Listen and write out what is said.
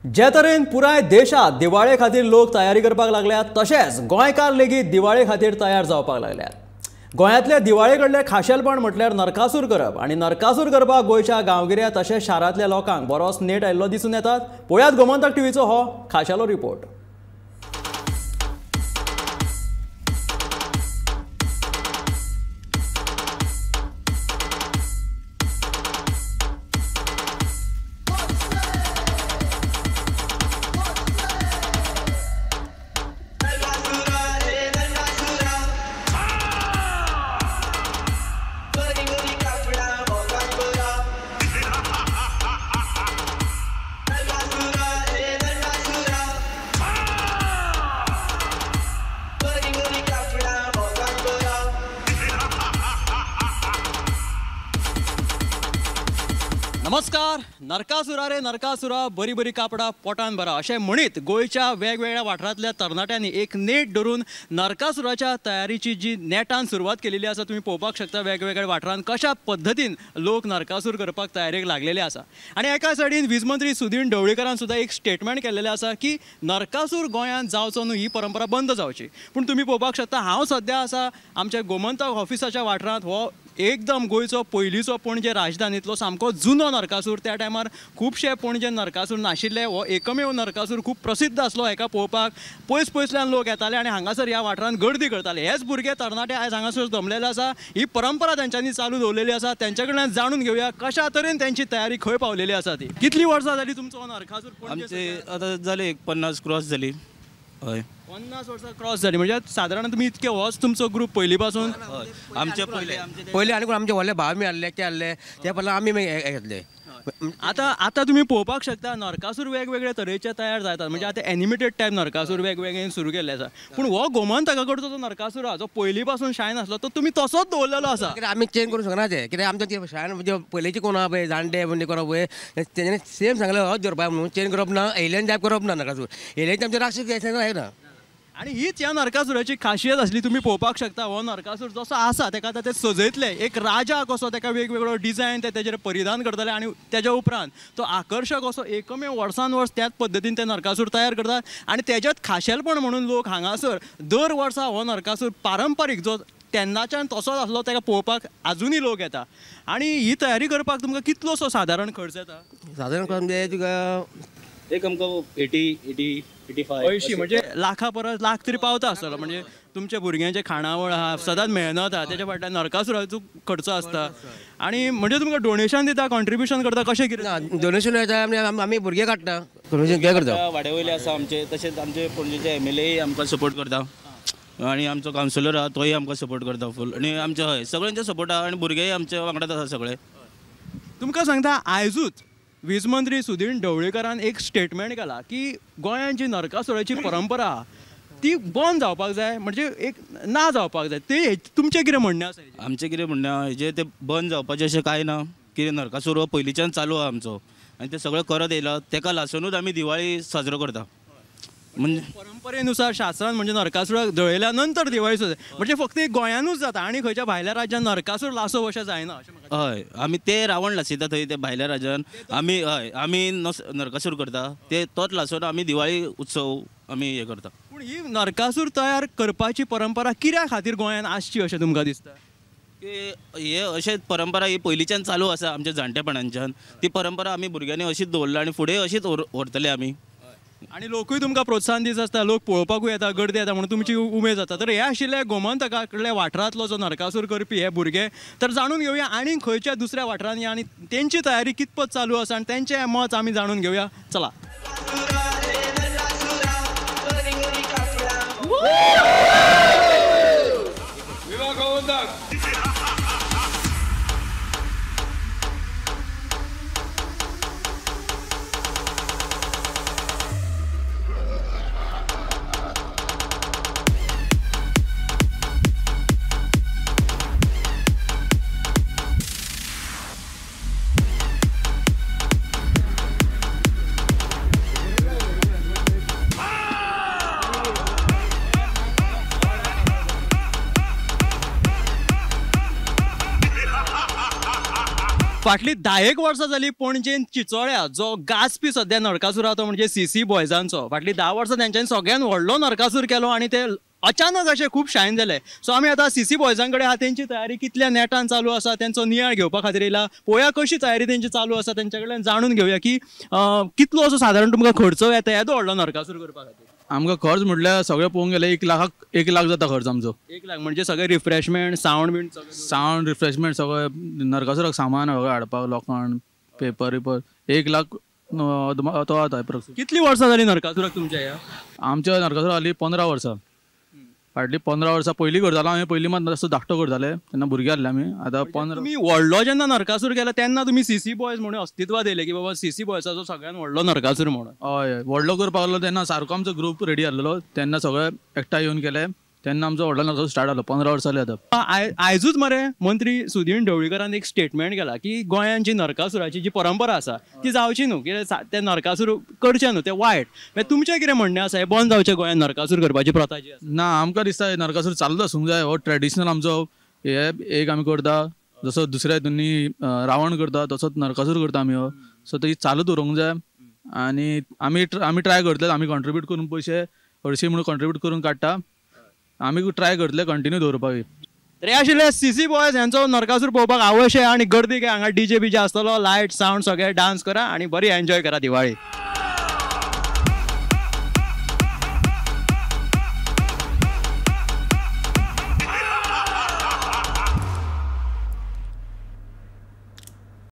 जे तरेन पुराय देशात दिवाळे खातीर लोक तयारी करपाक लागल्यात, तशेंच गोंयकार लेगीत दिवाळे खातीर तयार जावपाक लागल्यात। गोंयांतल्या दिवाळे कडले खाशेलपण म्हटल्यार नरकासूर करप आनी नरकासूर करपाक गोंयच्या गांवगिऱ्या तशेंच शारांतल्या लोकांक बरोच नेट आयिल्लो दिसून येतात। पळयात गोमंतक टीव्हीचो हो खाशेलो रिपोर्ट। नमस्कार। नरकासुरा रे नरकासुरा बरी बरी कापडां पोटान भरा अशें म्हणीत गोंयच्या वेगवेगळ्या वाठारांतल्या तरणाट्यांनी एक नेट धरून नरकासुराच्या तयारीची जी नेटान सुरवात केलेली आसा, तुमी पळोवपाक शकता वेगवेगळ्या वाठारांत कशा पद्दतीन लोक नरकासूर करपाक तयारेक लागलेले आसा। आनी एका सायडीन वीज मंत्री सुदीन ढवळीकरान सुद्दां एक स्टेटमेंट केल्लेलें आसा की नरकासूर गोंयांत जावचो न्हू, ही परंपरा बंद जावची। पूण तुमी पळोवपाक शकता हांव सद्या आसा आमच्या गोमंतक ऑफिसाच्या वाठारांत। हो एकदम गोंयचो पयलींचो पणजे राजधानींतलो सामको जुनो नरकासूर। त्या टायमार खुबशे पणजे नरकासूर नाशिल्ले, हो एकमेव नरकासूर खूब प्रसिद्ध आसलो। हेका पळोवपाक पयस पयसल्यान लोक येताले आनी हांगासर ह्या वाठारांत गर्दी करताले। हेच भुरगे तरणाटे आयज हांगासर जमलेले आसा, ही परंपरा तेंच्यांनी चालू दवरलेली आसा। तेंच्या कडल्यान जाणून घेवया कशा तरेन तेंची तयारी खंय पावलेली आसा ती। कितली वर्सां जाली तुमचो हो नरकासूर? आमचे आतां जाले एक 50 क्रॉस जाली। हय, 50 वर्सां क्रॉस जाली म्हणजे सादारण तुमी इतके होच तुमचो ग्रूप पयलीं पासून? आमचे पयलीं आनी कोण आमचे व्हडले भाव बी आहले ते आहले ते पयलीं आमी मागीर घेतले। आतां आतां तुमी पळोवपाक शकता नरकासूर वेगवेगळे तरेचे तयार जातात, म्हणजे आतां एनिमेटेड टायप नरकासूर वेगवेगळे सुरू केल्ले आसा। पूण हो गोमंतका कडचो जो नरकासूर आसा जो पयलीं पासून शायन आसलो तो तुमी तसोच दवरलेलो आसा। कित्याक आमी चेंज करूंक शकना ते, कित्याक आमचें ते शायन म्हणजे पयलींचे कोण आहा पळय जाणटे म्हणजे कोण पळय तेंच्यांनी सेम सांगलें होच दवरपा म्हणून, चेंज करप ना, एलियन टायप करप ना नरकासूर, एलियन आमचे राक्षस ना। आनी हीच ह्या नरकासुराची खासियत आसली। तुमी पळोवपाक शकता हो नरकासूर जसो आसा तेका आतां ते सजयतले, एक राजा कसो तेका वेगवेगळो डिजायन ते तेजेर परिधान करतले आनी तेज्या उपरांत तो आकर्शक असो एकमेव वर्सान वर्स त्याच पद्दतीन ते नरकासूर तयार करतात। आनी तेज्यात खाशेलपण म्हणून लोक हांगासर दर वर्सा हो नरकासूर पारंपारीक जो तेन्नाच्यान तसोच आसलो तेका पळोवपाक आजुनूय लोक येता। आनी ही तयारी करपाक तुमकां कितलोसो सादारण खर्च येता? सादारण खर्च म्हणजे तुका एक आमकां 80 80 85 अंयशीं म्हणजे लाखा परस लाख तरी पावता आसतलो। म्हणजे तुमच्या भुरग्यांचे खाणावळ आहा, सदांच मेहनत आहा, तेच्या फाटल्यान नरकासुराचो खर्च आसता। आनी म्हणजे तुमकां डोनेशन दिता, कॉन्ट्रिब्युशन करता, कशें कितें? डोनेशन येता, आमी भुरगे काडटा, डोनेशन कितें करता वाड्या वयले आसा आमचे, तशेंच आमचे पणजेचे MLA आमकां सपोर्ट करता आनी आमचो कावन्सिलर आहा तोय आमकां सपोर्ट करता फूल। आनी आमचे हय सगळ्यांचे सपोर्ट आहा आनी भुरगेय आमचे वांगडाच आसा सगळे। तुमकां सांगता आयजूच वीज मंत्री सुदीन ढवळीकरान एक स्टेटमेंट केला की गोंयांत जी नरकासुराची परंपरा ती बंद जावपाक जाय, म्हणजे एक ना जावपाक जाय। ते तुमचें कितें म्हणणें आसा? आमचें कितें म्हणणें आसा हेजें तें बंद जावपाचें अशें कांय ना, कितें नरकासूर हो पयलींच्यान चालू आहा आमचो आनी तें सगळें करत येयला, तेका लासुनूच आमी दिवाळी साजरो करता। म्हणजे परंपरेनुसार शास्त्रान म्हणजे नरकासुराक जळयल्या नंतर दिवाळी सुद्दां म्हणजे फक्त एक गोंयानूच जाता आनी खंयच्या भायल्या राज्यान नरकासूर लासप अशें जायना अशें म्हाका। हय, आमी ते रावण लासयता थंय ते भायल्या राज्यान आमी हय आमी नरकासूर करता ते तोच लासून आमी दिवाळी उत्सव आमी हे करता। पूण ही नरकासूर तयार करपाची परंपरा कित्या खातीर गोंयान आसची अशें तुमकां दिसता? की हे अशें परंपरा ही पयलींच्यान चालू आसा आमच्या जाणटेपणांच्यान, ती परंपरा आमी भुरग्यांनी अशीच दवरला आनी फुडें अशीच व्हरतले आमी। आनी लोकूय तुमकां प्रोत्साहन दीत आसता, लोक पळोवपाकूय येता, गर्दी येता म्हणून तुमची उमेद जाता। तर हे आशिल्ले गोमंतका कडल्या वाठारांतलो जो नरकासूर करपी हे भुरगे, तर जाणून घेवया आनी खंयच्या दुसऱ्या वाठारांनी आनी तेंची तयारी कितपत चालू आसा आनी तेंचें मत आमी जाणून घेवया। चला। फाटली 10 वर्सां जाली पणजेन चिचोळ्या जो गाजपी सद्या नरकासूर आहा तो म्हणजे सीसी बॉयजांचो. फाटली 10 वर्सां तेंच्यांनी सगळ्यान व्हडलो नरकासूर केलो आनी ते अचानक अशे खूब शायन जाले. सो आमी आतां सीसी बॉयजां कडेन आहा, तेंची तयारी कितल्या नेटान चालू आसा तेंचो नियाळ घेवपा खातीर येयला. पळोवया कशी तयारी तेंची चालू आसा, तेंच्या कडल्यान जाणून घेवया की कितलो असो सादारण तुमकां खर्च येता येदो व्हडलो नरकासूर करपा खातीर. आमकां खर्च म्हटल्यार सगळें पळोवंक गेल्यार 1 लाखाक 1 लाख जाता खर्च आमचो. 1 लाख म्हणजे सगळें रिफ्रेशमेंट, सावंड बीन सगळें? सावंड रिफ्रेशमेंट सगळें, नरकासुराक सामान सगळें हाडपाक, लोखण, पेपर बिपर 1 लाख तो जाता एप्रोक्स. कितली वर्सां जाली नरकासुराक तुमच्या ह्या? आमच्या नरकासुराक जाली 15 वर्सां. फाटलीं 15 वर्सां पयलीं करतालो आमी, पयलीं मात मातसो धाकटो करताले तेन्ना भुरगे आहले आमी. आतां 15 तुमी व्हडलो जेन्ना नरकासूर केला तेन्ना तुमी सीसी बॉयज म्हणून अस्तित्वात येयले की बाबा सीसी बॉयजाचो सगळ्यान व्हडलो नरकासूर म्हणून. हय, व्हडलो करपाक लागलो तेन्ना सारको आमचो ग्रूप रेडी आहलेलो, तेन्ना सगळे एकठांय येवन केले, तेन्ना आमचो व्हडलो नरकासूर स्टार्ट जालो. 15 वर्सां जाली आतां. आयजूच मरे मंत्री सुदीन ढवळीकरान एक स्टेटमेंट केला की गोंयांत जी नरकासुराची जी परंपरा आसा ती जावची न्हू, कित्याक ते नरकासूर करचे न्हू, ते वायट. मागीर तुमचें कितें म्हणणें आसा, हें बंद जावचें गोंयांत नरकासूर करपाची प्रथा जी आसा? ना, आमकां दिसता नरकासूर चालूच आसूंक जाय. हो ट्रेडिशनल आमचो हे एक आमी करता, जसो दुसऱ्या हितूंनी रावण करता तसोच नरकासूर करता आमी हो. सो ती चालूच उरूंक जाय आनी आमी ट्राय करतले, आमी कॉन्ट्रिब्यूट करून पयशे हरशीं म्हणून कॉन्ट्रिब्यूट करून काडटा, आमी ट्राय करतले कंटिन्यू दवरपाक. तर हे आशिल्ले सीसी बॉयज यांचो नरकासूर पळोवपाक आवश्य आनी गर्दी काय हांगा डीजे बीजे आसतलो, लायट सावंड सगळे, डान्स करा आनी बरी एन्जॉय करा दिवाळी.